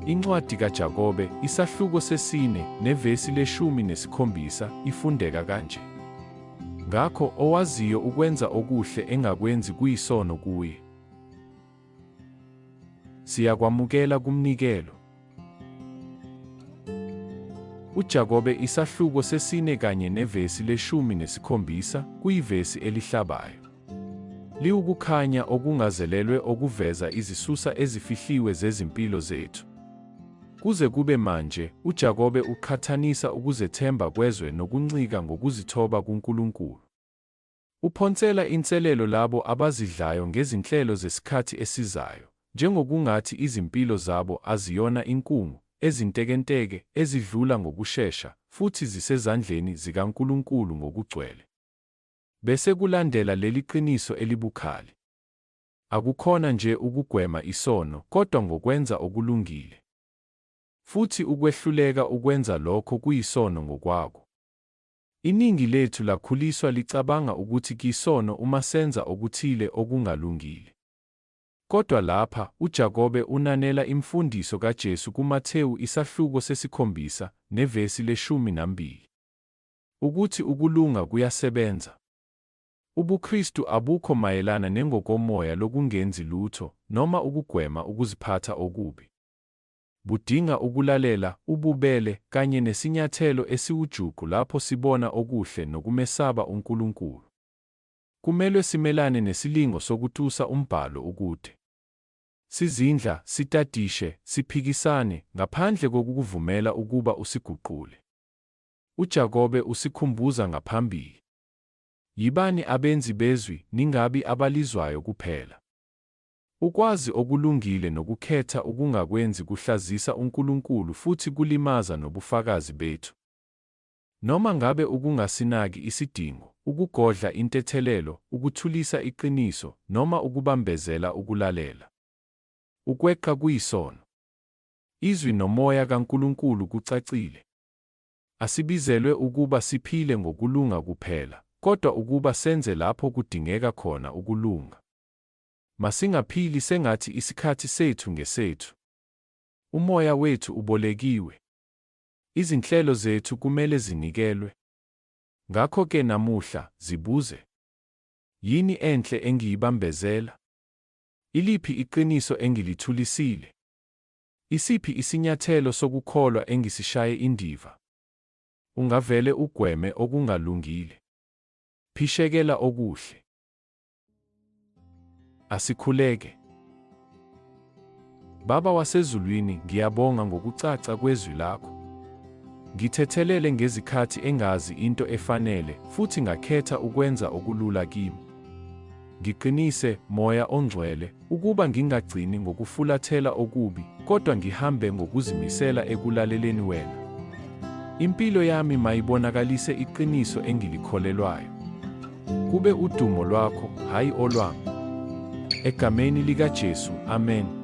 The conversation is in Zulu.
Incwadi kaJakobe, isahluko sesine, nevesi leshumi nesikhombisa, ifundeka kanje. Ngakho owaziyo ukwenza okuhle engakwenzi kuyisono kuye. Siyakwamukela kumnikelo. UJakobe isahluko sesine kanye nevesi leshumi nesikhombisa kuyivesi elihlabayo. Liwukukhanya okungazelelwe okuveza izisusa ezifihliwe zezimpilo zethu. Kuze kube manje, uJakobe uqhathanisa ukuzethemba kwezwe nokuncika ngokuzithoba kuNkulunkulu. Uphonsela inselelo labo abazidlayo ngezinhlelo zesikhathi esizayo, njengokungathi izimpilo zabo aziyona inkungu, ezintekenteke, ezidlula ngokushesha, futhi zisezandleni zikaNkulunkulu ngokugcwele. Bese kulandela leli qiniso elibukhali. Akukhona nje ukugwema isono, kodwa ngokwenza okulungile. Futhi ukwehluleka ukwenza lokho kuyisono ngokwako. Iningi lethu lakhuliswa licabanga ukuthi kiyisono uma senza okuthile okungalungile. Kodwa lapha, uJakobe unanela imfundiso kaJesu kuMathewu isahluko sesikhombisa, nevesi leshumi nambili. Ukuthi ukulunga kuyasebenza. UbuKristu abukho mayelana nengokomoya lokungenzi lutho noma ukugwema ukuziphatha okubi. Budinga ukulalela, ububele, kanye nesinyathelo esiwujuqu lapho sibona okuhle nokumesaba uNkulunkulu. Kumelwe simelane nesilingo sokutusa umbhalo ukude. Sizindla, sitadishe, siphikisane, ngaphandle kokukuvumela ukuba usiguqule. UJakobe usikhumbuza ngaphambili. Yibani abenzi bezwi, ningabi abalizwayo kuphela. Ukwazi okulungile nokukhetha ukungakwenzi kuhlazisa uNkulunkulu futhi kulimaza nobufakazi bethu. Noma ngabe ukungasinaki isidingo, ukugodla intethelelo, ukuthulisa iqiniso, noma ukubambezela ukulalela. Ukweqa kuyisono. Izwi noMoya kaNkulunkulu kucacile. Asibizelwe ukuba siphile ngokulunga kuphela, kodwa ukuba senze lapho kudingeka khona ukulunga. Masingaphili sengathi isikhathi sethu ngesethu. Umoya wethu ubolekiwe. Izinhlelo zethu kumele zinikelwe. Ngakho-ke namuhla, zibuze. Yini enhle engiyibambezela? Iliphi iqiniso engilithulisile? Isiphi isinyathelo sokukholwa engisishaye indiva? Ungavele ugweme okungalungile. Phishekela okuhle. Asikhuleke. Baba wasezulwini, ngiyabonga ngokucaca kwezwi lakho. Ngithethelele ngezikhathi engazi into efanele futhi ngakhetha ukwenza okulula kimi. Ngiqinise, Moya oNgcwele, ukuba ngingagcini ngokufulathela okubi, kodwa ngihambe ngokuzimisela ekulaleleni wena. Impilo yami mayibonakalise iqiniso engilikholelwayo. Kube udumo lwakho, hhayi olwami. Egameni likaJesu, amen.